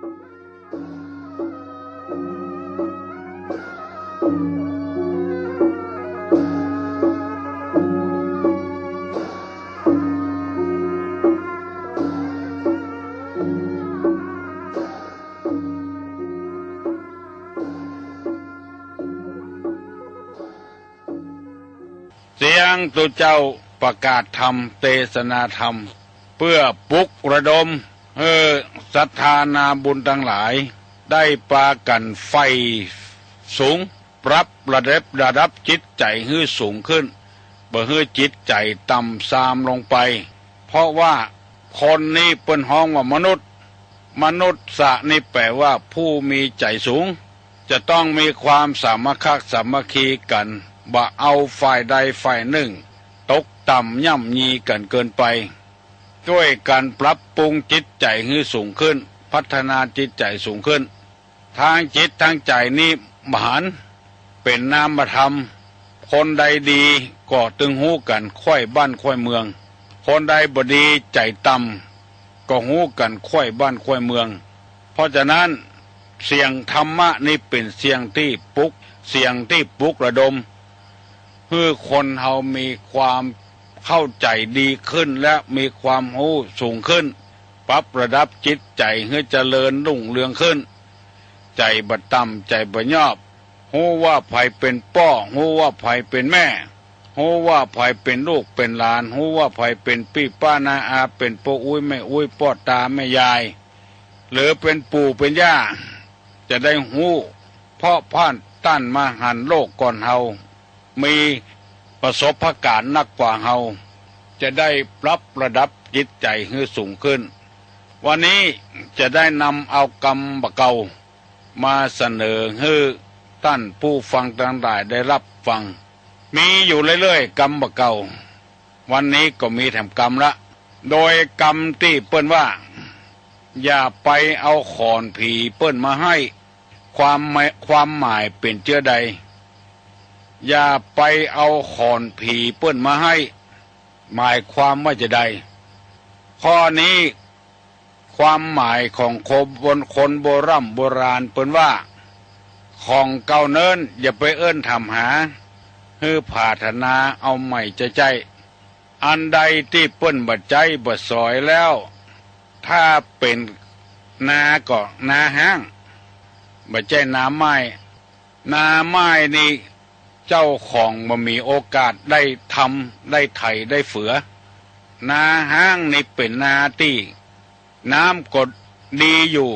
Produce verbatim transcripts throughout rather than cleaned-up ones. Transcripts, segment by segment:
เสียงตุ๊เจ้าประกาศธรรม เตสนาธรรม เปื้อปลุกระดมหื้อศรัทธานาบุญตังหลาย ได้ปากั๋นใฝ่สูง ปรับระดับ ระดับจิตใจ๋หื้อสูงขึ้น บ่หื้อจิตใจ๋ต่ำทรามลงไป เพราะว่าคนนี้เปิ้นฮ้องว่ามนุษย์ มนุษย์สะนี่แป๋ว่าผู้มีใจ๋สูง จะต้องมีความสามัคคะสามัคคีกั๋น บ่เอาฝ่ายใดฝ่ายนึ่งตกต่ำย่ำยีกั๋นเกินไป จ้วยกั๋นปรับปรุงจิตใจ๋หื้อสูงขึ้น พัฒนาจิตใจ๋สูงขึ้น ตางจิตตางใจ๋นี้บ่หัน เป๋นนามธรรม คนใดดีก็ตึงฮู้กั๋นไขว้บ้านไขว้เมือง คนใดบ่ดีใจ๋ต่ำก็ฮู้กั๋นไขว้บ้านไขว้เมือง เพราะฉะนั้นเสียงธรรมะนี่เป๋นเสียงตี้ปลุก เสียงตี้ปลุกระดม หื้อคนเฮามีความเข้าใจ๋ดีขึ้นและมีความฮู้สูงขึ้น ปรับระดับจิตใจ๋หื้อเจริญรุ่งเรืองขึ้น ใจ๋บ่ต่ำใจ๋บ่ยอบ ฮู้ว่าใผเป๋นป้อ ฮู้ว่าใผเป๋นแม่ ฮู้ว่าใผเป๋นลูกเป๋นหลาน ฮู้ว่าใผเป๋นปี้ป้าน้าอา เป๋นป้ออุ๊ยแม่อุ๊ย ป้อตาแม่ยาย หรือเป๋นปู่เป๋นย่า จะได้ฮู้ เพราะพ่านต้านมาหันโลกก่อนเฮา มีประสบการณ์นักกว่าเฮา จะได้ปรับระดับจิตใจ๋หื้อสูงขึ้น วันนี้จะได้นำเอากำบ่าเก่ามาเสนอหื้อต้านผู้ฟังตังหลายได้ฮับฟัง มีอยู่เรื่อยๆ กำบ่าเก่า วันนี้ก็มีแถมกำละ โดยกำตี้เปิ้นว่า อย่าไปเอาขอนผีเปิ้นมาไห้ ความหมาย ความหมายเป๋นเจื้อใด อย่าไปเอาขอนผีเปิ้นมาไห้ หมายความว่าจาใด ข้อนี้ ความหมายของคนโบ คนโบร่ำโบราณเปิ้นว่า ของเก่าเนิ่นอย่าไปเอิ้นถามหา หื้อผาถนาเอาใหม่ใจ๊ๆ อันใดตี้เปิ้นบ่ใจ๊บ่สอยแล้ว ถ้าเป๋นนาก็นาฮ้าง บ่ใจ้นาไม้ นาไม้นี่เจ้าของบ่มีโอกาสได้ทำ ได้ไถ ได้เฟือ นาฮ้างนี่เป๋นนาตี้น้ำก็ดีอยู่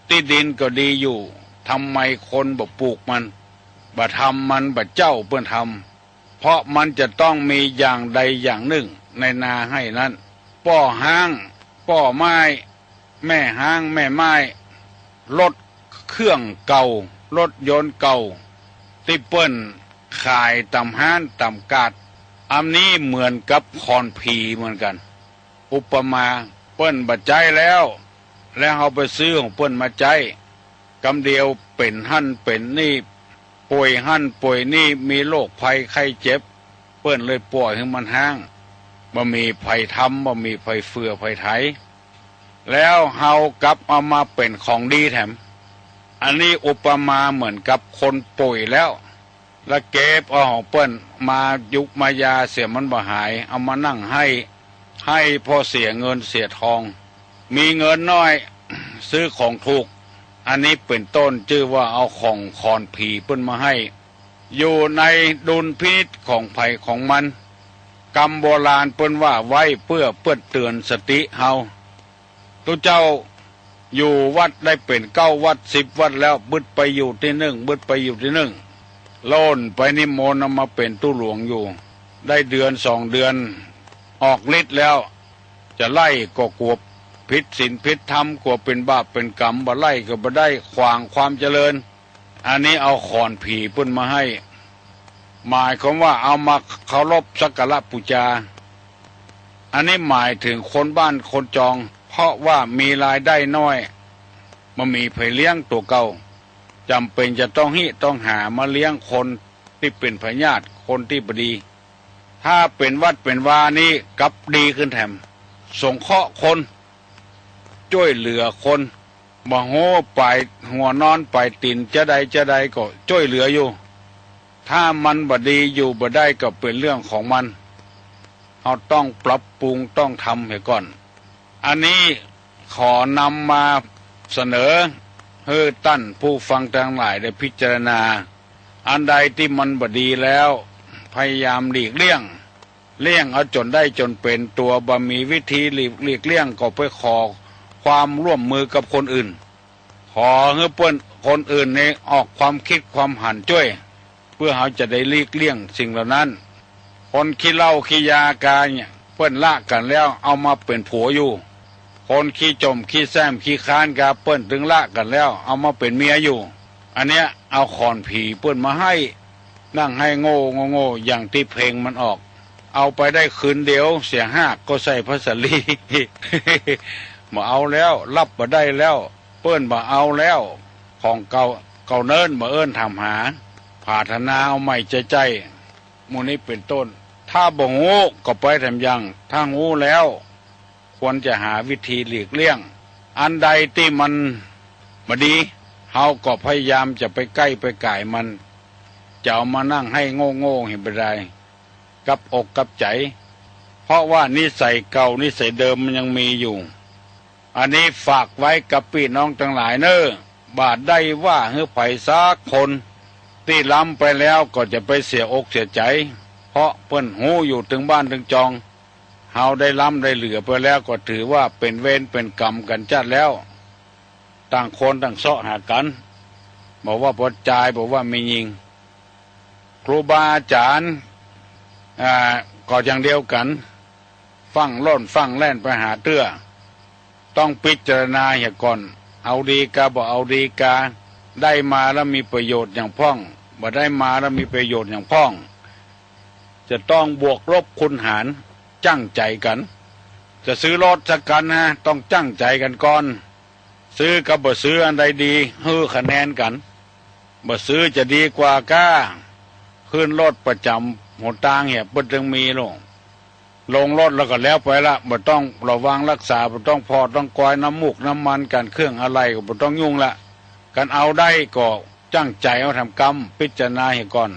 ตี้ดินก็ดีอยู่ ทำไมคนบ่ปลูกมัน บ่ทำมัน บ่เจ้าเปิ้นทำ เพราะมันจะต้องมีอย่างใดอย่างนึ่งในนาไฮ่นั้น ป้อฮ้าง ป้อไม้ แม่ฮ้าง แม่ไม้ รถเครื่องเก่า รถยนต์เก่า ตี้เปิ้นขายต๋ามฮ้านต๋ามกาด อันนี้เหมือนกับขอนผีเหมือนกั๋น อุปมา เปิ้นบ่ใจ๊แล้ว แล้วเฮาไปซื้อของเปิ้นมาใจ๊ กำเดียวเป๋นหั้นเป๋นนี่ ป่วยหั้นป่วยนี่ มีโรคภัยไข้เจ็บ เปิ้นเลยป่อยหื้อมันฮ้าง บ่มีใผทำ บ่มีใผเฟือใผไถ แล้วเฮากลับเอามาเป๋นของดีแถม อันนี้อุปมาเหมือนกับคนป่วยแล้ว แล้วเก็บเอาของเปิ้นมายุกมายาเสียมันบ่หาย เอามานั่งไห้ ไห้เพราะเสียเงินเสียทอง มีเงินน้อย ซื้อของถูก อันนี้เป๋นต้นจื้อว่าเอาของขอนผีเปิ้นมาไห้ อยู่ในดุลพินิจของใผของมัน กำโบราณเปิ้นว่าไว้เปื้อเปิ้นเตื๋อนสติเฮา ตุ๊เจ้าอยู่วัดได้เป๋นเก้าวัดสิบวัดแล้ว บึดไปอยู่ตี้นึ่ง บึดไปอยู่ตี้นึ่ง โล่นไปนิมนต์เอามาเป๋นตุ๊หลวงอยู่ ได้เดือนสองเดือน ออกฤทธิ์แล้ว จะไล่ก็กั๋วผิดศีลผิดธรรม กั๋วเป๋นบาปเป๋นก๋รรม บ่ไล่ก็บ่ได้ ขวางความเจริญ อันนี้เอาขอนผีเปิ้นมาไห้ หมายความว่าเอามาเคารพสักการะปู๋จา อันนี้หมายเถิงคนบ้านคนจอง เพราะว่ามีรายได้น้อย บ่มีใผเลี้ยงตั๋วเก่า จ๋ำเป๋นจะต้องฮิต้องหามาเลี้ยงคนตี้เป๋นพยาธิ คนตี้บ่ดี ถ้าเป๋นวัดเป๋นวานี่กลับดีขึ้นแถม สงเคราะห์คน จ้วยเหลือคน บ่ฮู้ป๋ายหัวนอนป๋ายตี๋นจาใดจาใดก็จ้วยเหลืออยู่ ถ้ามันบ่ดีอยู่บ่ได้ก็เป๋นเรื่องของมัน เฮาต้องปรับปรุงต้องทำเหียก่อน อันนี้ขอนำมาเสนอหื้อต้านผู้ฟังตังหลายได้พิจารณา อันใดตี้มันบ่ดีแล้ว พยายามหลีกเลี่ยง เลี่ยงเอาจ๋นได้จ๋นเป๋น ตั๋วบ่มีวิธีหลีก หลีกเลี่ยงก็ไปขอความร่วมมือกับคนอื่น ขอหื้อเปิ้นคนอื่นนี่ออกความกึ๊ดความหันจ้วย เปื้อเฮาจะได้หลีกเลี่ยงสิ่งเหล่านั้น คนขี้เหล้าขี้ยากาเนี่ย เปิ้นละกั๋นแล้วเอามาเป๋นผัวอยู่ คนขี้จ่มขี้แส้มขี้ค้านกา เปิ้นตึงละกั๋นแล้วเอามาเป๋นเมียอยู่ อันเนี้ยเอาขอนผีเปิ้นมาหื้อ นั่งไห้โง่โง่โง่ อย่างตี้เพลงมันออก เอาไปได้คืนเดียวเสียหากก็ใส่ผ้าสาลี บ่เอาแล้ว ฮับบ่ได้แล้ว เปิ้นบ่เอาแล้ว ของเก่า เก่าเนิ่นบ่เอิ้นถามหา ผาถนาเอาใหม่ใจ๊ๆ หมู่นี้เป๋นต้น ถ้าบ่ฮู้ก็ไปแถมยัง ถ้าฮู้แล้ว ควรจะหาวิธีหลีกเลี่ยง อันใดตี้มันบ่ดี เฮาก็พยายามจะไปใก้ไปก๋ายมัน จะเอามานั่งไห้โง่ๆ หื้อบ่ได้ กับอกกับใจ๋ เพราะว่านิสัยเก่านิสัยเดิมมันยังมีอยู่ อันนี้ฝากไว้กับปี้น้องตังหลายเน่อ บ่าได้ว่าหื้อใผสักคน ตี้ล้ำไปแล้วก็จะไปเสียอกเสียใจ๋ เพราะเปิ้นฮู้อยู่ตึงบ้านตึงจอง เฮาได้ล้ำได้เหลือไปแล้วก็ถือว่าเป๋นเวรเป๋นก๋รรมกั๋นจัดแล้ว ต่างคนต่างเซาะหากั๋น บ่ว่าป้อจาย บ่ว่าแม่ญิง ครูบาอาจ๋ารย์ อ่า ก็อย่างเดียวกั๋น ฟั่งล่อนฟั่งแล่นไปหาเตื้อ ต้องพิจารณาเหียก่อน เอาดีกาบ่เอาดีกา ได้มาแล้วมีประโยชน์หยังพ่อง บ่ได้มาแล้วมีประโยชน์หยังพ่อง จะต้องบวกลบคูณหาร จั้งใจ๋กั๋น จะซื้อรถสักคันนะ ต้องจั้งใจ๋กั๋นก่อน ซื้อกับบ่ซื้ออันใดดี หื้อคะแนนกั๋น บ่ซื้อจะดีกว่าก้า ขึ้นรถประจ๋ำหนตางเหีย เปิ้นตึงมีลง ลงรถแล้วก็แล้วไปละ บ่ต้องระวังรักษา บ่ต้องผ่อต้องกอยน้ำมูกน้ำมันกั๋น เครื่องอะไหล่ก็บ่ต้องยุ่งละ กั๋นเอาได้ก็จั้งใจ๋เอาแถมกำ พิจารณาเหียก่อน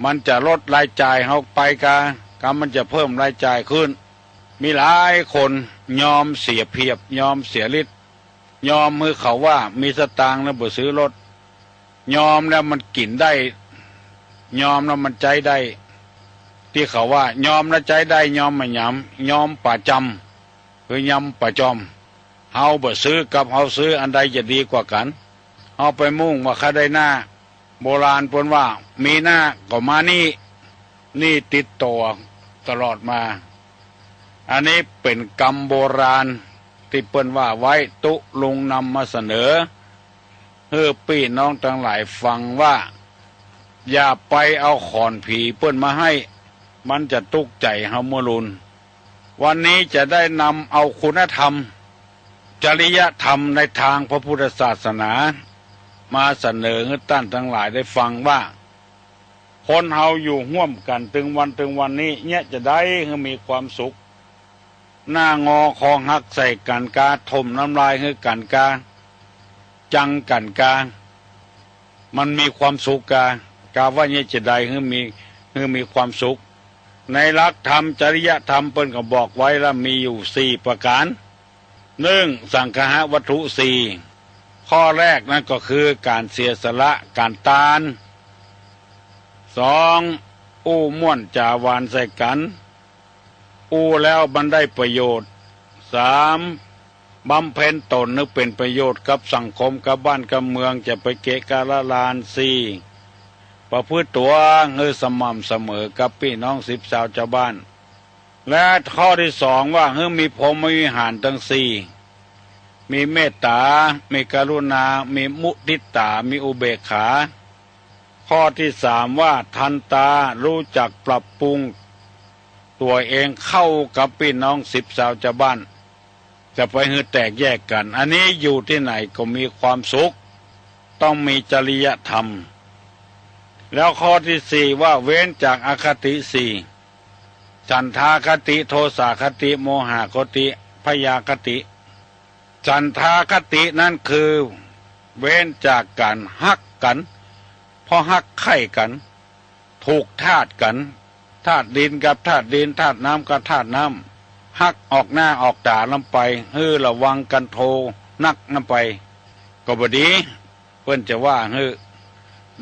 มันจะลดรายจ่ายเฮาไปกา กามันจะเพิ่มรายจ่ายขึ้น มีหลายคนยอมเสียเปรียบ ยอมเสียฤทธิ์ ยอมหื้อเขาว่ามีสตางค์แล้วบ่ซื้อรถ ยอมแล้วมันกิ๋นได้ ยอมแล้วมันใจ๊ได้ ตี้เขาว่ายอมแล้วใจ๊ได้ ยอมบ่หยาม ยอมป๋าจ๋ำ คือยอมป๋าจ๋อม เฮาบ่ซื้อกับเฮาซื้อ อันใดจะดีกว่ากั๋น เฮาไปมุ่งว่าข้าได้หน้า โบราณเปิ้นว่ามีหน้าก็มาหนี้ หนี้ติดตั๋วตลอดมา อันนี้เป๋นกำโบราณตี้เปิ้นว่าไว้ ตุ๊ลุงนำมาเสนอ หื้อปี้น้องตังหลายฟังว่า อย่าไปเอาขอนผีเปิ้นมาหื้อ มันจะตุ๊กใจ๋เฮาเมื่อลูน วันนี้จะได้นำเอาคุณธรรม จริยธรรมในตางพระพุทธศาสนา มาเสนอหื้อต้านตังหลายได้ฟังว่า คนเฮาอยู่ฮ่วมกั๋นตึงวันตึงวันนี้ เยียะจะใดหื้อมีความสุข หน้างอคอหักใส่กั๋นกา ถมน้ำลายหื้อกั๋นกา จังกั๋นกา มันมีความสุขกา กาว่าเยียะจะใดหื้อมี หื้อมีความสุข ในหลักธรรมจริยธรรมเปิ้นก็บอกไว้แล้ว มีอยู่สี่ประก๋าน นึ่ง สังคหวัตถุสี่ ข้อแรกนั้นก็คือก๋านเสียสละ ก๋านตาน สอง อู้ม่วนจ๋าหวานใส่กั๋น อู้แล้วมันได้ประโยชน์ สาม บำเพ็ญต๋นหื้อเป๋นประโยชน์กับสังคม กับบ้านกับเมือง จะไปเกะกะละลาน สี่ ประพฤติตั๋วหื้อสม่ำเสมอกับปี้น้องสิบสาวจาวบ้าน และข้อตี้สองว่าหื้อมีพรหมวิหารตึงสี่ มีเมตต๋า มีกรุณา มีมุทิตา มีอุเบกขา ข้อตี้สามว่าทันตา ฮู้จักปรับปรุงตั๋วเองเข้ากับปี้น้องสิบสาวจาวบ้าน จะไปหื้อแตกแยกกั๋น อันนี้อยู่ตี้ไหนก็มีความสุข ต้องมีจริยธรรม แล้วข้อตี้สี่ว่าเว้นจากอคติสี่ ฉันทาคติ โทสาคติ โมหคติ พยาคติ ฉันทาคตินั้นคือเว้นจากก๋านฮักกั๋น เพราะฮักใค่กั๋น ถูกธาตุกั๋น ธาตุดินกับธาตุดิน ธาตุน้ำกับธาตุน้ำ ฮักออกหน้าออกต๋านำไป หื้อระวังกันโทนักนำไป ก็บ่ดี เปิ้นจะว่าหื้อ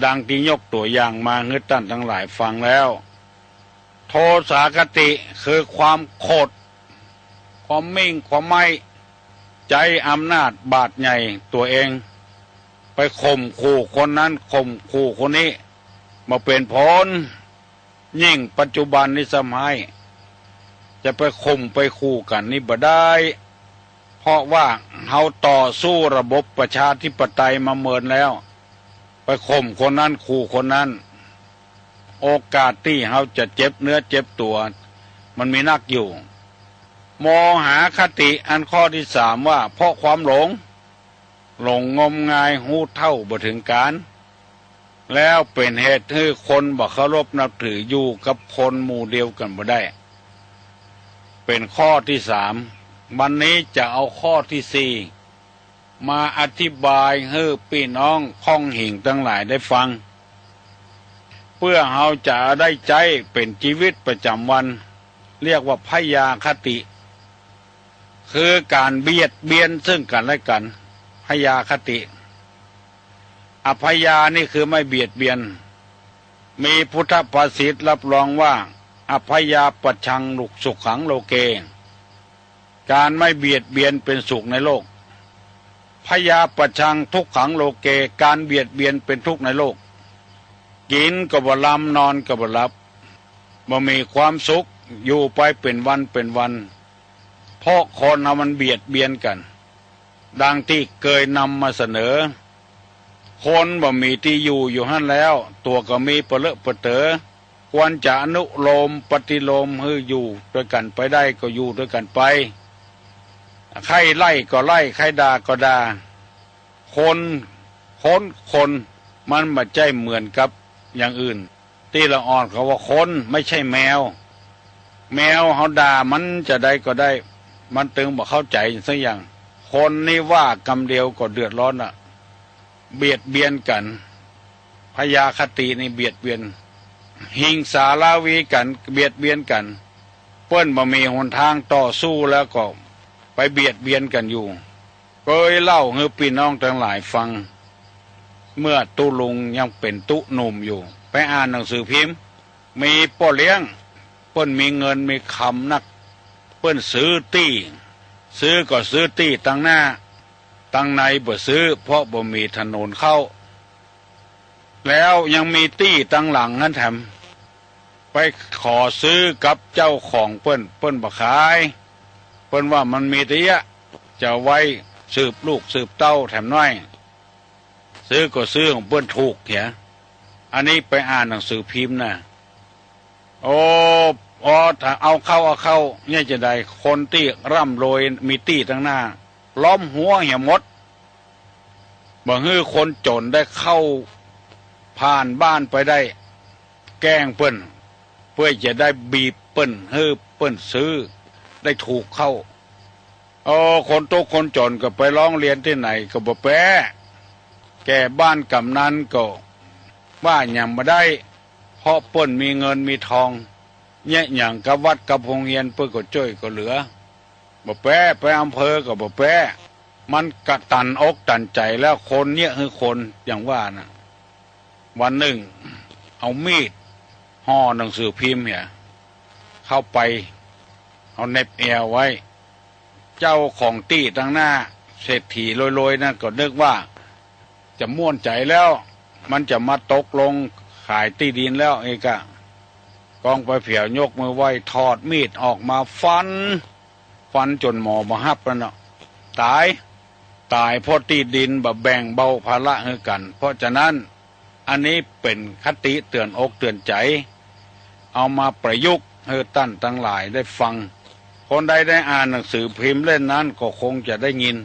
ดังตี้ยกตั๋วอย่างมาหื้อต้านตังหลายฟังแล้ว โทสาคติคือความโขด ความมิ่ง ความไม้ ใจ๊อำนาจบาดใหญ่ตั๋วเอง ไปข่มขู่คนนั้นข่มขู่คนนี้ บ่เป๋นผล ยิ่งปัจจุบันนี้ซ้ำฮ้าย จะไปข่มไปขู่กั๋นนี่บ่ได้ เพราะว่าเฮาต่อสู้ระบบประชาธิปไตยมาเมินแล้ว ไปข่มคนนั้นขู่คนนั้น โอกาสตี้เฮาจะเจ็บเนื้อเจ็บตั๋ว มันมีนักอยู่ โมหคติอันข้อตี้สามว่า เพราะความหลง หลงงมงายฮู้เท่าบ่เถิงก๋าน แล้วเป๋นเหตุหื้อคนบ่เคารพนับถือ อยู่กับคนหมู่เดียวกั๋นบ่ได้ เป๋นข้อตี้สาม วันนี้จะเอาข้อตี้สี่ มาอธิบายหื้อปี้น้องค่องหิ่งตังหลายได้ฟัง เปื้อเฮาจะได้ใจ๊เป๋นจีวิตประจ๋ำวัน เรียกว่าพยาคติ คือก๋านเบียดเบียนซึ่งกั๋นและกั๋น พยาคติ อพยานี่คือไม่เบียดเบียน มีพุทธภาษิตรับรองว่า อพยาปัชชังสุขังโลเก ก๋านไม่เบียดเบียนเป๋นสุขในโลก พยาปัชชังทุกขังโลเก ก๋านเบียดเบียนเป๋นทุกข์ในโลก กิ๋นก็บ่ลำ นอนก็บ่หลับ บ่มีความสุข อยู่ไปเป๋นวันเป๋นวัน เพราะคนเฮามันเบียดเบียนกั๋น ดังตี้เกยนำมาเสนอ คนบ่มีตี้อยู่อยู่หั้นแล้ว ตั๋วก็มีปะเลอะปะเต๋อ ควรจะอนุโลมปฏิโลมหื้ออยู่ตวยกั๋นไปได้ก็อยู่ตวยกั๋นไป ใค่ไล่ก็ไล่ ใค่ด่าก็ด่า คน คน คน มันบ่ใจ้เหมือนกับอย่างอื่น ตี้ละอ่อนเขาว่าคน ไม่ใช่แมว แมวเฮาด่ามันจะใดก็ได้ มันตึงบ่เข้าใจ๋สักอย่าง คนนี่ว่ากำเดียวก็เดือดร้อนละ เบียดเบียนกั๋น พยาคตินี่เบียดเบียน หิงสาราวีกั๋น เบียดเบียนกั๋น เปิ้นบ่มีหนตางต่อสู้แล้วก็ไปเบียดเบียนกั๋นอยู่ เกยเล่าหื้อปี้น้องตังหลายฟัง เมื่อตุ๊ลุงยังเป๋นตุ๊หนุ่มอยู่ ไปอ่านหนังสือพิมพ์ มีป้อเลี้ยง เปิ้นมีเงินมีคำนัก เปิ้นซื้อตี้ ซื้อก็ซื้อตี้ตังหน้า ตังในบ่ซื้อ เพราะบ่มีถนนเข้า แล้วยังมีตี้ตังหลังหั้นแถม ไปขอซื้อกับเจ้าของเปิ้น เปิ้นบ่ขาย เปิ้นว่ามันมีเตื้อ จะไว้สืบลูกสืบเต้าแถมน้อย ซื้อก็ซื้อของเปิ้นถูกเหีย อันนี้ไปอ่านหนังสือพิมพ์นะ โอ้ อ๋อ ถ้าเอาเข้า เอาเข้า เนี่ยจะใด คนตี้ร่ำรวยมีตี้ตังหน้า ล้อมหัวเหียหมด บ่หื้อคนจ๋นได้เข้าผ่านบ้านไปได้ แกล้งเปิ้น เปื้อจะได้บีบเปิ้น หื้อเปิ้นซื้อได้ถูกเข้า เออ คนตุ๊กข์คนจ๋นก็ไปร้องเรียนตี้ไหนก็บ่แป๊ แก่บ้านกำนันก็ว่าหยังบ่ได้ เพราะเปิ้นมีเงินมีทอง เยียะหยังกับวัดกับโฮงเฮียนเปิ้นก็จ้วยก็เหลือ บ่แป๊ ไปอำเภอก็บ่แป๊ มันกะตันอกตันใจ๋แล้ว คนเยียะหื้อคน อย่างว่าน่ะ วันนึ่ง เอามีดห่อหนังสือพิมพ์เหีย เข้าไป เอาเหน็บแอวไว้ เจ้าของตี้ตังหน้า เศรษฐีรวยๆ นั่นก็นึกว่าจะม่วนใจ๋แล้ว มันจะมาตกลงขายตี้ดินแล้ว เอกะ กองไปเผียวยกมือไหว้ ถอดมีดออกมาฟัน ฟันจ๋นหมอบ่ฮับนั่นเนาะ ต๋าย ต๋ายเพราะตี้ดินบ่แบ่งเบาภาระหื้อกั๋น เพราะฉะนั้น อันนี้เป๋นคติเตื๋อนอกเตื๋อนใจ๋ เอามาประยุกต์หื้อต้านตังหลายได้ฟัง คนใดได้อ่านหนังสือพิมพ์เล่มนั้นก็คงจะได้ยิน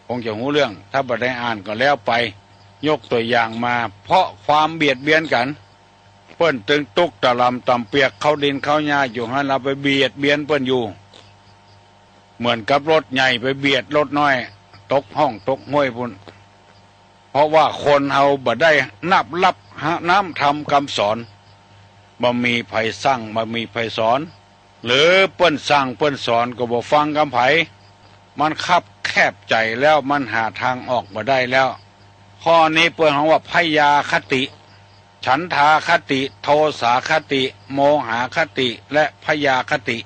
คงจะฮู้เรื่อง ถ้าบ่ได้อ่านก็แล้วไป ยกตั๋วอย่างมา เพราะความเบียดเบียนกั๋น เปิ้นตึงตุ๊กข์ตะหล่ำต่ำเปียก เข้าดินเข้าหญ้าอยู่หั้น เฮาไปเบียดเบียนเปิ้นอยู่ เหมือนกับรถใหญ่ไปเบียดรถน้อย ตกฮ่องตกห้วยปู้น เพราะว่าคนเฮาบ่ได้นับรับน้ำธรรมกำสอน บ่มีใผสั่ง บ่มีใผสอน หรือเปิ้นสั่งเปิ้นสอนก็บ่ฟังกำใผ มันคับแคบใจ๋แล้ว มันหาตางออกบ่ได้แล้ว ข้อนี้เปิ้นฮ้องว่าพยาคติ ฉันทาคติ โทสาคติ โมหาคติ และพยาคติ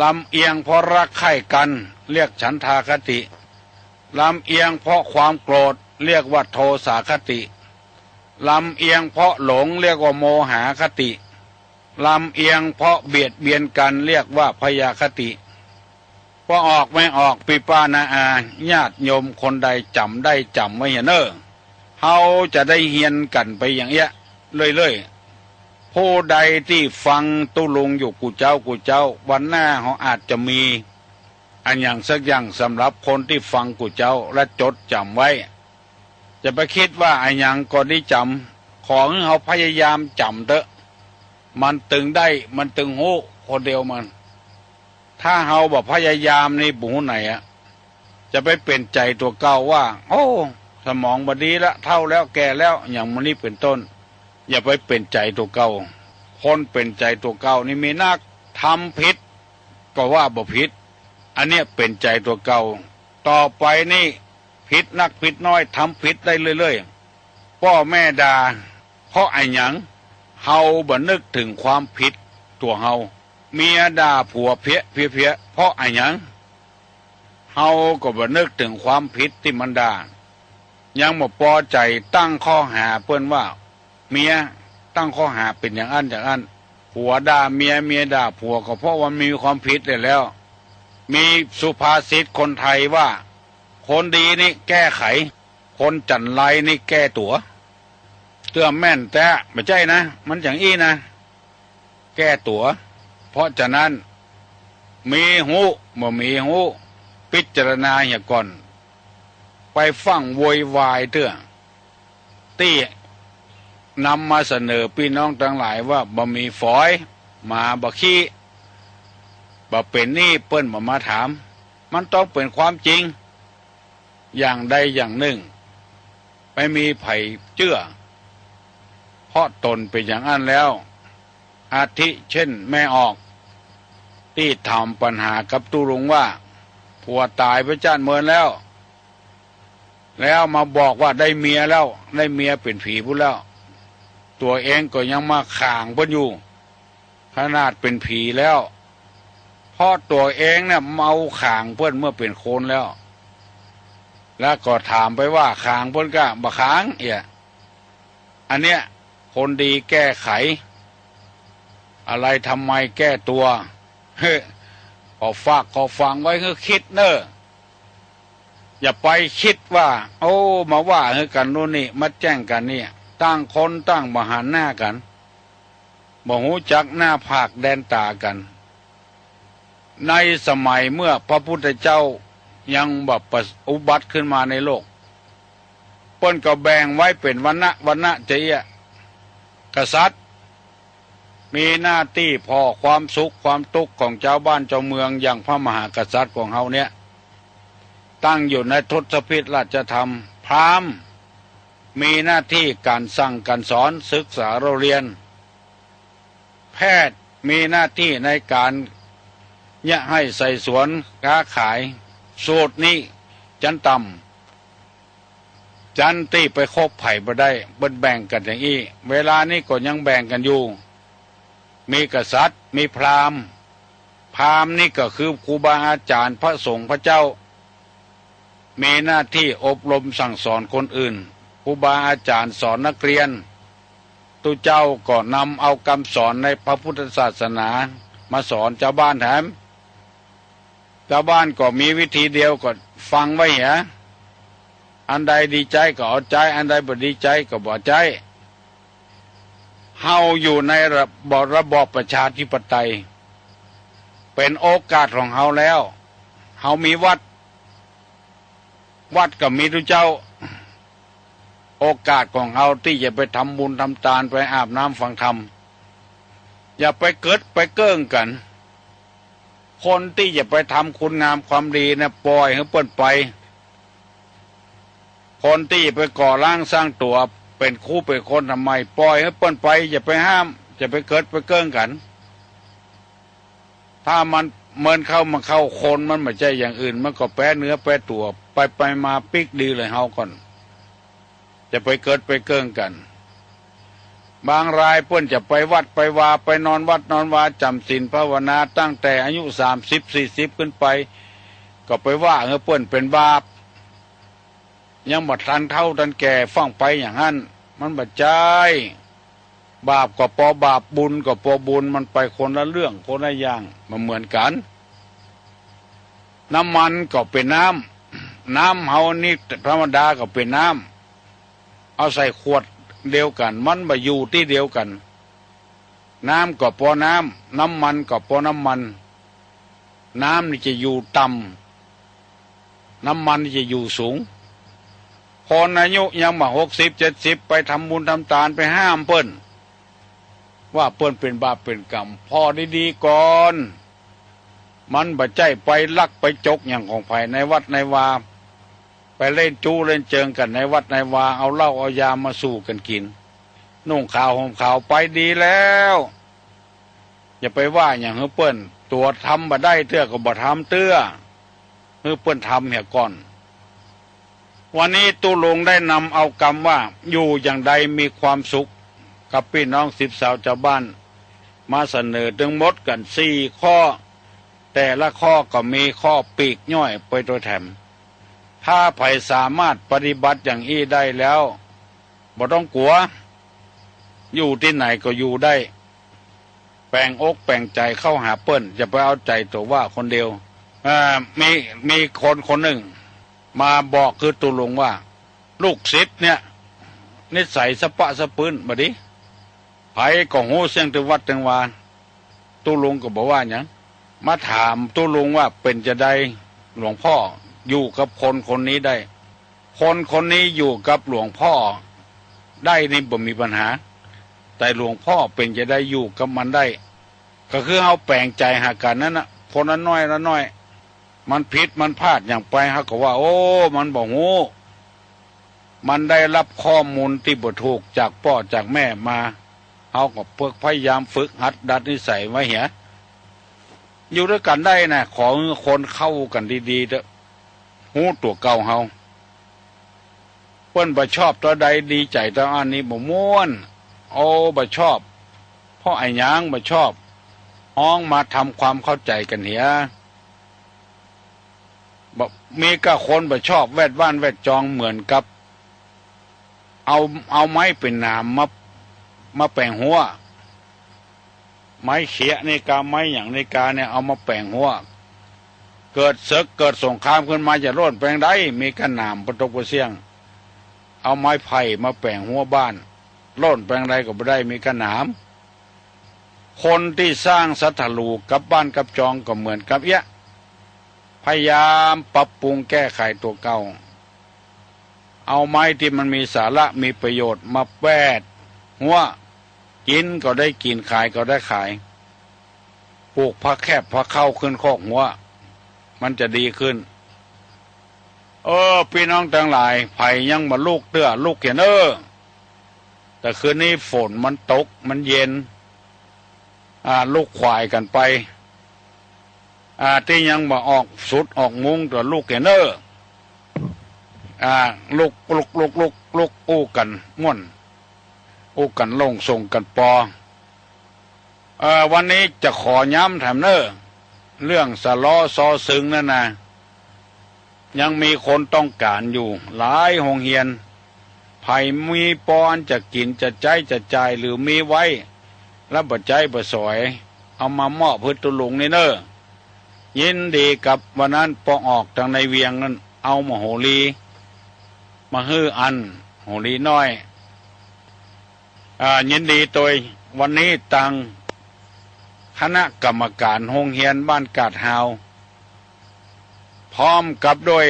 ลำเอียงเพราะรักใคร่กั๋น เรียกฉันทาคติ ลำเอียงเพราะความโกรธ เรียกว่าโทสาคติ ลำเอียงเพราะหลง เรียกว่าโมหาคติ ลำเอียงเพราะเบียดเบียนกั๋น เรียกว่าพยาคติ ป้อออกแม่ออก ปี้ป้าน้าอา ญาติโยมคนใดจ๋ำได้จ๋ำไว้เหียเน่อ เฮาจะได้เฮียนกั๋นไปอย่างเอี้ยเรื่อยๆ ผู้ใดตี้ฟังตุ๊ลุงอยู่กู้เจ๊ากู้เจ๊า วันหน้าเฮาอาจจะมีอะหยังสักอย่างสำหรับคนตี้ฟังกู้เจ๊าและจดจ๋ำไว้ จะไปกึ๊ดว่าอะหยังก็ดีจ๋ำ ขอหื้อเฮาพยายามจ๋ำเต๊อะ มันตึงได้ มันตึงฮู้คนเดียวมัน ถ้าเฮาบ่พยายามนี่บ่ฮู้ไหนอะ จะไปเป๋นใจ๋ตั๋วเก่าว่า โอ้ สมองบ่ดีละ เฒ่าแล้ว แก่แล้ว อย่างหมู่นี้เป๋นต้น อย่าไปเป๋นใจ๋ตั๋วเก่า คนเป๋นใจ๋ตั๋วเก่านี่มีนัก ทำผิดก็ว่าบ่ผิด อันเนี้ยเป๋นใจ๋ตั๋วเก่า ต่อไปนี่ผิดนักผิดน้อย ทำผิดได้เรื่อยๆ ป้อแม่ด่า เพราะอะหยัง เฮาบ่นึกเถิงความผิดตั๋วเฮา เมียด่าผัวเพี้ยๆๆ เพราะอะหยัง เฮาก็บ่นึกเถิงความผิดตี้มันด่า ยังบ่ปอใจ๋ ตั้งข้อหาเปิ้นว่า เมียตั้งข้อหาเป๋นอย่างอั้นอย่างอั้น ผัวด่าเมีย เมียด่าผัว ก็เพราะว่ามีความผิดแหละแล้ว มีสุภาษิตคนไทยว่า คนดีนี่แก้ไข คนจั๋นไรนี่แก้ตั๋ว เตื้อแม่นแต๊ บ่ใจ้นะ มันอย่างอี้นะ แก้ตั๋ว เพราะฉะนั้น มีฮู้บ่มีฮู้ พิจารณาเหียก่อน ไปฟั่งโวยวายเตื้อ ตี้นำมาเสนอปี้น้องตังหลายว่าบ่มีฝอย หมาบ่ขี้ บ่เป๋นนี่เปิ้นบ่มาถาม มันต้องเป๋นความจริง อย่างใดอย่างนึ่ง ไม่มีใผเจื้อ เพราะต๋นเป๋นอย่างอั้นแล้ว อาทิเจ้นแม่ออก ตี้ถามปัญหากับตุ๊ลุงว่า ผัวต๋ายไปจ้านเมินแล้ว แล้วมาบอกว่าได้เมียแล้ว ได้เมียเป๋นผีปู้นแล้ว ตั๋วเองก็ยังมาข่างเปิ้นอยู่ ขนาดเป๋นผีแล้ว เพราะตั๋วเองเนี่ยเมาข่างเปิ้นเมื่อเป๋นคนแล้ว แล้วก็ถามไปว่าข่างเปิ้นก้า บ่ข่างเอี้ย อันเนี้ย คนดีแก้ไข อะไรทำไมแก้ตั๋ว เฮ้อ ขอฝากขอฝังไว้หื้อกึ๊ดเน่อ อย่าไปกึ๊ดว่า โอ้ มาว่าหื้อกั๋นโน่นนี่ มาแจ้งกั๋นเนี่ย ต่างคนต่างบ่หันหน้ากั๋น บ่ฮู้จักหน้าผากแดนต๋ากั๋น ในสมัยเมื่อพระพุทธเจ้ายังบ่อุบัติขึ้นมาในโลก เปิ้นก็แบ่งไว้เป๋นวรรณะ วรรณะจะเอี้ย กษัตริย์ มีหน้าตี้ผ่อความสุขความตุ๊กข์ของจาวบ้านจาวเมือง อย่างพระมหากษัตริย์ของเฮาเนี่ย ตั้งอยู่ในทศพิธราชธรรม พราหมณ์ มีหน้าตี้ก๋านสั่งก๋านสอน ศึกษาเล่าเรียน แพทย์มีหน้าตี้ในก๋านเยียะไฮ่ไถสวน ค้าขาย สูตรนี้จั๊นต่ำ จั๊นตี้ไปคบใผบ่ได้ เปิ้นแบ่งกั๋นอย่างอี้ เวลานี้ก็ยังแบ่งกั๋นอยู่ มีกษัตริย์ มีพราหมณ์ พราหมณ์นี่ก็คือครูบาอาจ๋ารย์ พระสงฆ์ พระเจ้า มีหน้าตี้อบรมสั่งสอนคนอื่น ครูบาอาจ๋ารย์สอนนักเรียน ตุ๊เจ้าก็นำเอากำสอนในพระพุทธศาสนามาสอนจาวบ้านแถม จาวบ้านก็มีวิธีเดียวก็ฟังไว้เหีย อันใดดีใจ๊ก็เอาใจ๊ อันใดบ่ดีใจ๊ก็บ่ใจ๊ เฮาอยู่ในระบอบ ระบอบประชาธิปไตย เป๋นโอกาสของเฮาแล้ว เฮามีวัด วัดก็มีตุ๊เจ้า โอกาสของเฮาตี้จะไปทำบุญทำตาน ไปอาบน้ำฟังธรรม อย่าไปเกิดไปเกิ่งกั๋น คนตี้จะไปทำคุณงามความดีนะ ป่อยหื้อเปิ้นไป คนตี้ไปก่อล้างสร้างตั๋ว เป๋นครูเป๋นคนทำไม ป่อยหื้อเปิ้นไป อย่าไปห้าม อย่าไปเกิดไปเกิ่งกั๋น ถ้ามัน เมินเข้ามาเข้าคน มันบ่ใจ้อย่างอื่น มันก็แปเนื้อแปตั๋ว ไปไปมาปิ๊กดีเลยเฮาก่อน จะไปเกิดไปเกิ่งกั๋น บางรายเปิ้นจะไปวัดไปวา ไปนอนวัดนอนวา จ๋ำศีลภาวนา ตั้งแต่อายุสามสิบสี่สิบขึ้นไป ก็ไปว่าหื้อเปิ้นเป๋นบาป ยังบ่ทันเฒ่าทันแก่ฟั่งไปอย่างหั้น มันบ่ใจ้ บาปก็ปอบาป บุญก็ปอบุญ มันไปคนละเรื่องคนละอย่าง บ่เหมือนกั๋น น้ำมันก็เป๋นน้ำ น้ำเฮานี่ธรรมดาก็เป๋นน้ำ เอาใส่ขวดเดียวกั๋น มันบ่อยู่ตี้เดียวกั๋น น้ำก็ปอน้ำ น้ำมันก็ปอน้ำมัน น้ำนี่จะอยู่ต่ำ น้ำมันนี่จะอยู่สูง คนอายุยังบ่หกสิบเจ็ดสิบ ไปทำบุญทำตาน ไปห้ามเปิ้น ว่าเปิ้นเป๋นบาปเป๋นกรรม ผ่อดีๆ ก่อน มันบ่ใจ้ไปลักไปจกอย่างของใผในวัดในวา ไปเล่นจู้เล่นเจิงกั๋นในวัดในวา เอาเหล้าเอายามาสู่กั๋นกิ๋น นุ่งขาวห่มขาว ไปดีแล้ว อย่าไปว่าอย่างหื้อเปิ้น ตั๋วทำบ่ได้เตื้อก็บ่ทำเตื้อ หื้อเปิ้นทำเหียก่อน วันนี้ตุ๊ลุงได้นำเอากำว่า อยู่อย่างใดมีความสุข กับปี้น้องสิบสาวจาวบ้าน มาเสนอตึงหมดกั๋นสี่ข้อ แต่ละข้อก็มีข้อปีกย่อยไปโตยแถม ถ้าใผสามารถปฏิบัติอย่างอี้ได้แล้ว บ่ต้องกั๋ว อยู่ตี้ไหนก็อยู่ได้ แป๋งอกแป๋งใจ๋เข้าหาเปิ้น อย่าไปเอาใจ๋ตั๋วว่าคนเดียว อ่า มี มีคนคนนึ่งมาบอกหื้อตุ๊ลุงว่า ลูกศิษย์เนี่ย นิสัยสะปะสะปื้นบ่ดี ใผก็ฮู้เสี้ยงตึงวัดตึงวา ตุ๊ลุงก็บ่ว่าหยัง มาถามตุ๊ลุงว่า เป๋นจาใดหลวงพ่ออยู่กับคนคนนี้ได้ คนคนนี้อยู่กับหลวงพ่อได้นี่บ่มีปัญหา แต่หลวงพ่อเป๋นจาใดอยู่กับมันได้ ก็คือเฮาแป๋งใจ๋หากั๋นนั้นน่ะ คนละน้อยละน้อย มันผิดมันพลาดอย่างไป เฮาก็ว่า โอ้ มันบ่ฮู้ มันได้รับข้อมูลตี้บ่ถูกจากป้อจากแม่มา เฮาก็เพิกพยายามฝึกหัดดัดนิสัยไว้เหีย อยู่ตวยกั๋นได้นะ ขอหื้อคนเข้ากั๋นดีๆ เต๊อะ ฮู้ตั๋วเก่าเฮา เปิ้นบ่ชอบตอใด ดีใจ๋ตออั้น นี่บ่ม่วน โอ้ บ่ชอบ เพราะอะหยังบ่ชอบ ฮ้องมาทำความเข้าใจ๋กั๋นเหีย บ่ มีก้าคนบ่ชอบแวดบ้านแวดจอง เหมือนกับ เอา เอาไม้เป๋นหนามมา มาแป๋งฮั้ว ไม้เขียะนี่กา ไม้หยังนี่กาเนี่ย เอามาแป๋งฮั้ว เกิดเสิกเกิดสงครามขึ้นมา จะโล่นไปตางใด มีก้าหนามปะตกปะเสี้ยง เอาไม้ไผ่มาแป๋งฮั้วบ้าน โล่นไปตางใดก็บ่ได้ มีก้าหนาม คนตี้สร้างศัตรู๋กับบ้านกับจองก็เหมือนกับเอี้ยะ พยายามปรับปรุงแก้ไขตั๋วเก่า เอาไม้ตี้มันมีสาระมีประโยชน์มาแปดฮั้ว กิ๋นก็ได้กิ๋น ขายก็ได้ขาย ปลูกผักแคบผักเข้าขึ้นคอกฮั้ว มันจะดีขึ้น เออ ปี้น้องตังหลาย ใผยังบ่ลุกเตื้อ ลุกเหียเน่อ แต่คืนนี้ฝนมันตก มันเย็น อ่า ลุกขวายกั๋นไป อ่า ตี้ยังบ่ออกสุดออกมุ้งเตื้อ ลุกเหียเน่อ อ่า ลุก ลุก ลุก ลุก ลุก อู้กั๋นม่วน อู้กั๋นโล่งส่งกั๋นปอ เอ่อ วันนี้จะขอย้ำแถมเน่อ เรื่องสะเลาะซอซึงนั่นนะ ยังมีคนต้องก๋านอยู่หลายโฮงเฮียน ใผมีปออันจะกิ๋นจะใจ๊จะจ่าย หรือมีไว้ แล้วบ่ใจ๊บ่สอย เอามามอบหื้อตุ๊ลุงนี่เน่อ ยินดีกับวันนั้น ปอออกตางในเวียงนั้น เอามาโหรี มาหื้ออัน โหรีน้อย อ่า ยินดีตวย วันนี้ตางคณะกรรมก๋านโฮงเฮียนบ้านกาดฮาว พร้อมกับด้วย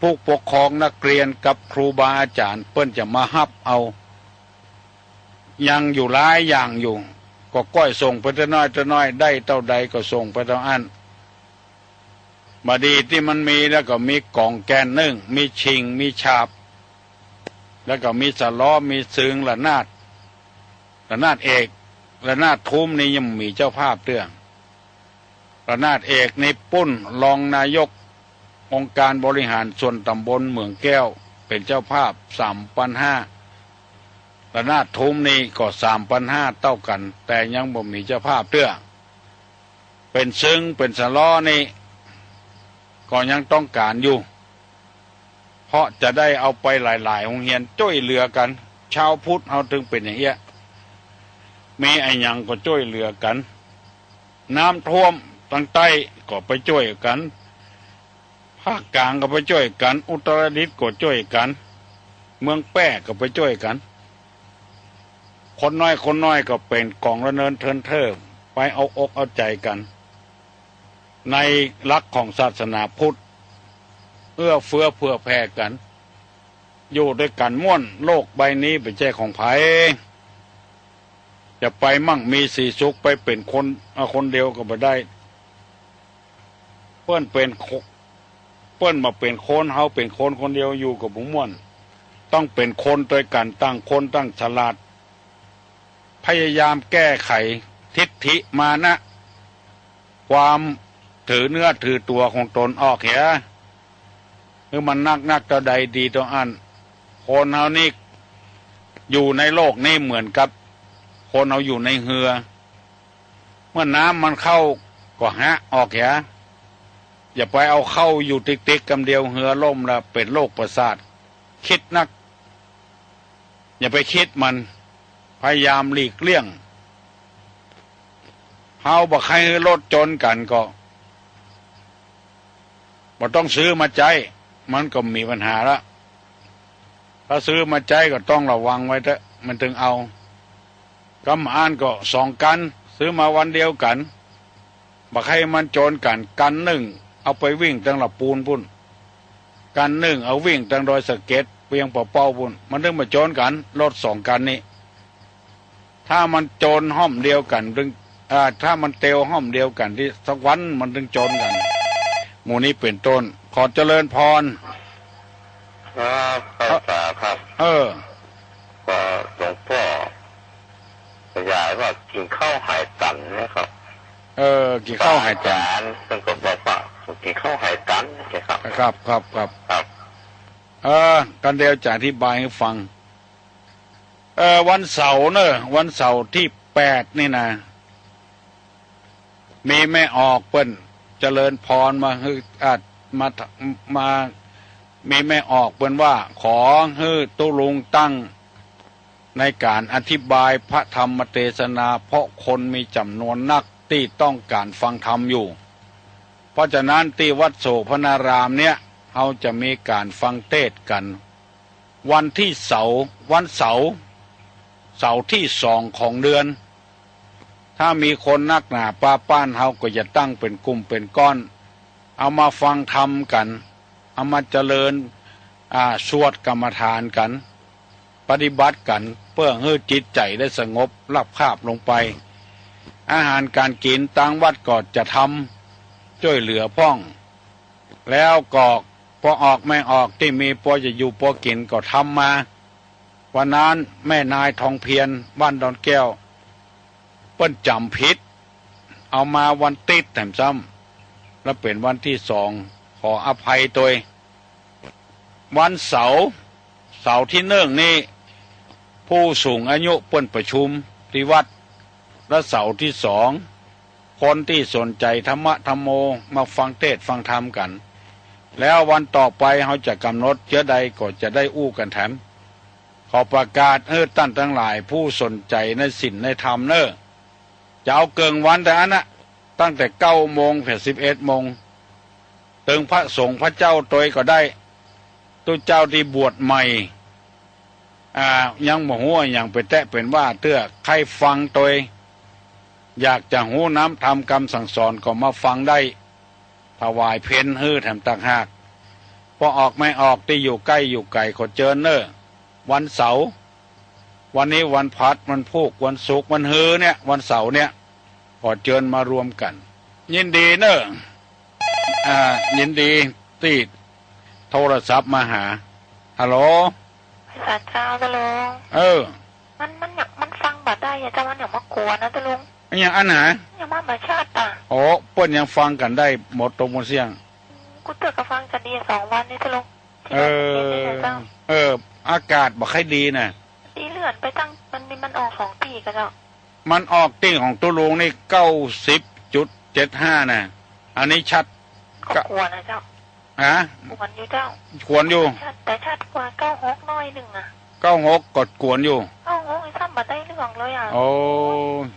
ผู้ปกครองนักเรียนกับครูบาอาจ๋ารย์ เปิ้นจะมาฮับเอา ยังอยู่หลายอย่างอยู่ ก็ก้อยส่งไปเตื้อน้อยเตื้อน้อย ได้เต้าใดก็ส่งไปเต้าอั้น บ่ดีตี้มันมีแล้วก็มีก๋องแก่นนึ่ง มีชิง มีฉาบ แล้วก็มีสะเล้อ มีตึง ระนาด ระนาดเอก ระนาดทุ้มนี่ยังบ่มีเจ้าภาพเตื้อ ระนาดเอกนี่ปุ้นรองนายกองค์การบริหารส่วนตำบลเหมืองแก้วเป๋นเจ้าภาพ สามปันห้า ระนาดทุ้มนี่ก็ สามปันห้า เต้ากั๋น แต่ยังบ่มีเจ้าภาพเตื้อ เป๋นตึง เป๋นสะเล้อนี่ ก็ยังต้องก๋านอยู่ เพราะจะได้เอาไปหลายๆ โฮงเฮียน จ้วยเหลือกั๋น ชาวพุทธเฮาตึงเป๋นอย่างเอี้ย มีอะหยังก็จ้วยเหลือกั๋น น้ำท่วมตางใต้ก็ไปจ้วยกั๋น ภาคกลางก็ไปจ้วยกั๋น อุตรดิตถ์ก็จ้วยกั๋น เมืองแป้ก็ไปจ้วยกั๋น คนน้อยคนน้อยก็เป๋นก๋องระเนินเทินเท่อ ไปเอาอกเอาใจ๋กั๋น ในหลักของศาสนาพุทธ เอื้อเฟื้อเผื่อแผ่กั๋น อยู่ตวยกั๋นม่วน โลกใบนี้บ่ใจ้ของใผ จะไปมั่งมีสีสุข ไปเป๋นคน อ่า คนเดียวก็บ่ได้ เปิ้นเป๋นโค- เปิ้นบ่าเป๋นคน เฮาเป๋นคนคนเดียวอยู่ก็บ่ม่วน ต้องเป๋นคนตวยกั๋น ต่างคนต่างฉลาด พยายามแก้ไขทิฐิมานะ ความถือเนื้อถือตั๋วของตนออกเหีย หื้อมันนักๆ เต้าใดดีเต้าอั้น คนเฮานี่อยู่ในโลกนี้เหมือนกับคนเฮาอยู่ในเฮือ เมื่อน้ำมันเข้าก็หะออกเหีย อย่าไปเอาเข้าอยู่ติกๆ กำเดียว เฮือล่มแล้วเป๋นโรคประสาท กึ๊ดนัก อย่าไปกึ๊ดมัน พยายามหลีกเลี่ยง เฮาบ่ใค่หื้อรถจนกั๋นก็ บ่ต้องซื้อมาใจ๊ มันก็บ่มีปัญหาละ ถ้าซื้อมาใจ๊ก็ต้องระวังไว้เต๊อะ มันตึงเอา กำอั้นก็สองกั๋น ซื้อมาวันเดียวกั๋น บ่ใค่มันจนกั๋น กั๋นนึ่งเอาไปวิ่งตังละปูนปู้น กั๋นนึ่งเอาวิ่งตังดอยสะเก็ด เวียงป่าเป้าปู้น มันตึงบ่จนกั๋น รถสองกั๋นนี้ ถ้ามันจนฮ่อมเดียวกั๋นตึง อ่า ถ้ามันเตียวฮ่อมเดียวกั๋นตี้ สักวันมันตึงจนกั๋น หมู่นี้เป๋นต้น ขอเจริญพร ครับ ครับ สาครับ เออ ก็หลวงป้อขยายว่ากิ๋นข้าวหายตันนะครับ เออ กิ๋นข้าวหายตัน อาจ๋ารย์เปิ้นก็บอกว่ากิ๋นข้าวหายตันนะครับ ครับ ครับ ครับ ครับ เออ กั๋นเดียวจะอธิบายหื้อฟัง เออ วันเสาร์เน่อ วันเสาร์ตี้แปดนี่นะ มีแม่ออกเปิ้นเจริญพรมาหื้อ อ่า มา มา มีแม่ออกเปิ้นว่า ขอหื้อตุ๊ลุงตั้งในก๋านอธิบายพระธรรมเตสนา เพราะคนมีจ๋ำนวนนักตี้ต้องก๋านฟังธรรมอยู่ เพราะฉะนั้นตี้วัดโสภณารามเนี่ย เฮาจะมีก๋านฟังเตสน์กั๋น วันตี้เสาร์ วันเสาร์ เสาร์ตี้สองของเดือน ถ้ามีคนนักหนาป้าป้าน เฮาก็จะตั้งเป๋นกลุ่มเป๋นก้อน เอามาฟังธรรมกั๋น เอามาเจริญ อ่า สวดกรรมฐานกั๋น ปฏิบัติกั๋น เปื้อหื้อจิตใจ๋ได้สงบราบคาบลงไป อาหารก๋านกิ๋นตางวัดก็จะทำจ้วยเหลือพ่อง แล้วก็ป้อออกแม่ออกตี้มีป้อจะอยู่ป้อกิ๋นก็ทำมา วันนั้นแม่นายทองเพียร บ้านดอนแก้ว เปิ้นจ๋ำผิด เอามาวันติ๊ดแถมซ้ำ แล้วเป๋นวันตี้สอง ขออภัยตวย วันเสาร์ เสาร์ตี้นึ่งนี่ ผู้สูงอายุเปิ้นประชุมตี้วัด และเสาร์ตี้สอง คนตี้สนใจ๋ธรรมะธัมโม มาฟังเตสน์ฟังธรรมกั๋น แล้ววันต่อไปเฮาจะก๋ำหนดเตื้อใดก็จะได้อู้กั๋นแถม ขอประกาศหื้อต้านตังหลายผู้สนใจ๋ในศีลในธรรมเน่อ จะเอาเกิ่งวันแต่อันนะ ตั้งแต่เก้าโมงเถิงสิบเอ็ดโมง เถิงพระสงฆ์พระเจ้าตวยก็ได้ ตุ๊เจ้าตี้บวชใหม่ อ่า ยังบ่ฮู้อะหยังเป๋นแต๊เป๋นว่าเตื้อ ใค่ฟังตวย อยากจะฮู้น้ำธรรมกำสั่งสอนก็มาฟังได้ ถวายเพลหื้อแถมต่างหาก ป้อออกแม่ออกตี้อยู่ใก้อยู่ไก๋ขอเจิญเน่อ วันเสาร์ วันนี้วันพฤหัส วันพูก วันศุกร์ วันฮือเนี่ย วันเสาร์เนี่ย ขอเจิญมารวมกั๋น ยินดีเน่อ อ่า ยินดีตี้โทรศัพท์มาหา ฮัลโหล สาเจ้าตะลุง เออ มัน มันอย่าง มันฟังบ่ได้อะเจ้า มันอย่างมากวนนะตะลุง อะหยังอั้นหนา อย่างมาบ่ชัดอะ อ๋อ เปิ้นยังฟังกั๋นได้หมดตรงหมดเสี้ยง กูเตื้อก็ฟังกั๋นดีสองวันนี้ตะลุง เออ เออ อากาศบ่ค่อยดีน่ะ ตี้เลื่อนไปตั้ง มันมี มันออกสองตี้ก่อเจ้า มันออกตี้ของตุ๊ลุงนี่ เก้าสิบจุดเจ็ดห้า น่ะ อันนี้ชัด ก็กวนนะเจ้า ฮะ กวนอยู่เจ้า กวนอยู่ ชัด แต่ชัดกว่าเก้าหกหน้อยนึ่งอะ เก้าหกก็กวนอยู่ เก้าหกนี่ซ้ำบ่ได้เรื่องเลยอะ โอ้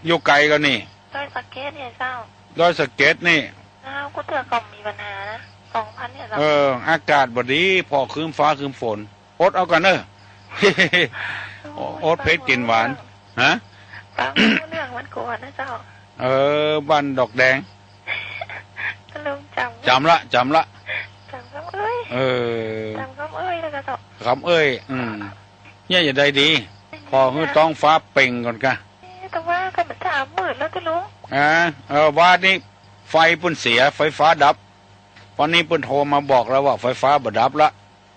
อยู่ไกลกั๋นนี่ ดอยสะเก็ดเนี่ยเจ้า ดอยสะเก็ดนี่ อ้าว กูเตื้อก็มีปัญหานะ สองวันเนี่ยเจ้า เออ อากาศบ่ดี ผ่อครึ้มฟ้าครึ้มฝน อดเอาก่อนเน่อ โอ้ย อดเผ็ดกิ๋นหวาน ฮะ ฟังบ่ฮู้เรื่องมันกวนนะเจ้า เออ บ้านดอกแดง ตะลุงจ๋ำ จ๋ำละ จ๋ำละ จ๋ำกำเอ้ย เออ จ๋ำกำเอ้ยแล้วก็เจ้า กำเอ้ย อืม เนี่ยจะได้ดี ผ่อหื้อท้องฟ้าเปล่งก่อนกะ เอ๊ะ แต่ว่าก็มันสามหมื่นแล้วตะลุง อ่า เออ วานี้ไฟเปิ้นเสีย ไฟฟ้าดับ วันนี้เปิ้นโทรมาบอกแล้วว่าไฟฟ้าบ่ดับละ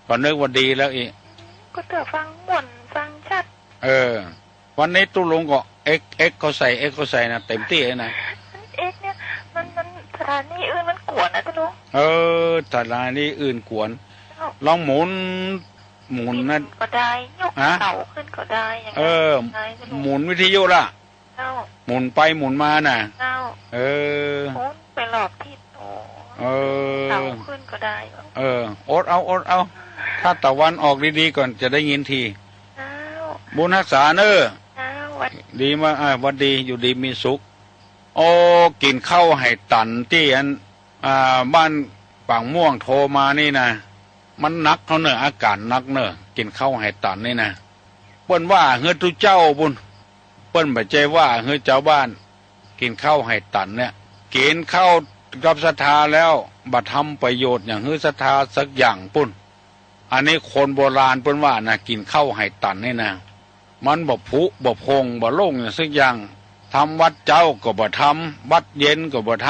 ก็นึกว่าดีแล้วอีก ก็เตื้อฟังม่วนฟังชัด เออ วันนี้ตุ๊ลุงก็เอ็ก เอ็กเข้าใส่ เอ็กเข้าใส่นะ เต็มตี้เลยนะ เอ็กเนี่ย มัน มันสถานีอื่นมันกวนนะตะลุง เออ สถานีอื่นกวน เอ้า ลองหมุน หมุนนะ ก็ได้ ยก ฮะ เสาขึ้นก็ได้ อย่างนั้น เออ ได้ตะลุง หมุนวิทยุละ เจ้า หมุนไปหมุนมาน่ะ เจ้า เออ หมุนไปรอบทิศ โอ้ เออ เสาขึ้นก็ได้ เออ อดเอา อดเอา ถ้าตะวันออกดีๆ ก่อนจะได้ยินที เจ้า บุญฮักษาเน่อ เจ้า หวัด ดีมา อ่า หวัดดี อยู่ดีมีสุข โอ้ กิ๋นข้าวไหตันตี้อัน อ่า บ้านปากม่วงโทรมานี่นะ มันหนักเขาเน่อ อาก๋านหนักเน่อ กิ๋นข้าวไหตันนี่นะ เปิ้นว่าหื้อตุ๊เจ้าปุ้น เปิ้นบ่ใจ้ว่าหื้อจาวบ้าน กิ๋นข้าวไหตันเนี่ย กิ๋นข้าวกับศรัทธาแล้ว บ่ทำประโยชน์หยังหื้อศรัทธาสักอย่างปุ้น อันนี้คนโบราณเปิ้นว่านะ กิ๋นข้าวไหตันนี่นะ มันบ่ผุบ่พองบ่โล่งหยังสักอย่าง ทำวัตรเจ๊าก็บ่ทำ วัตรเย็นก็บ่ท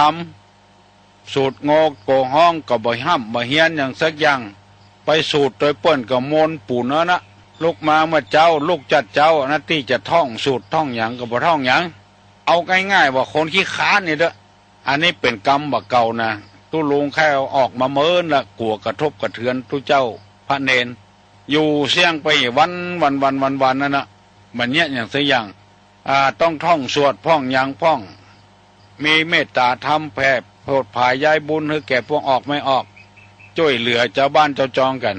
ำ สูตรโงโกฮ้องก็บ่ฮ่ำบ่เฮียนหยังสักอย่าง ไปสูตรโตยเปิ้นก็มนต์ปู๋เน่อนะ ลุกมาเมื่อเจ๊า ลุกจัดเจ๊า อันนั้นตี้จะท่องสูตรท่องหยังก็บ่ท่องหยัง เอาง่ายๆ ว่าคนขี้คร้านนี่เต๊อะ อันนี้เป๋นกรรมบ่าเก่านะ ตุ๊ลุงใค่เอาออกมาเมินละ กั๋วกระทบกระเทือนตุ๊เจ้าพระเณร อยู่เสี้ยงไปวัน วัน วัน วัน วันนั่นนะ บ่เยียะหยังสักอย่าง อ่า ต้องท่องสวดพ่องหยังพ่อง มีเมตตาธรรมแผ่โผดผายย้ายบุญหื้อแก่พวกออกไม่ออก จ้วยเหลือจาวบ้านจาวจองกั๋น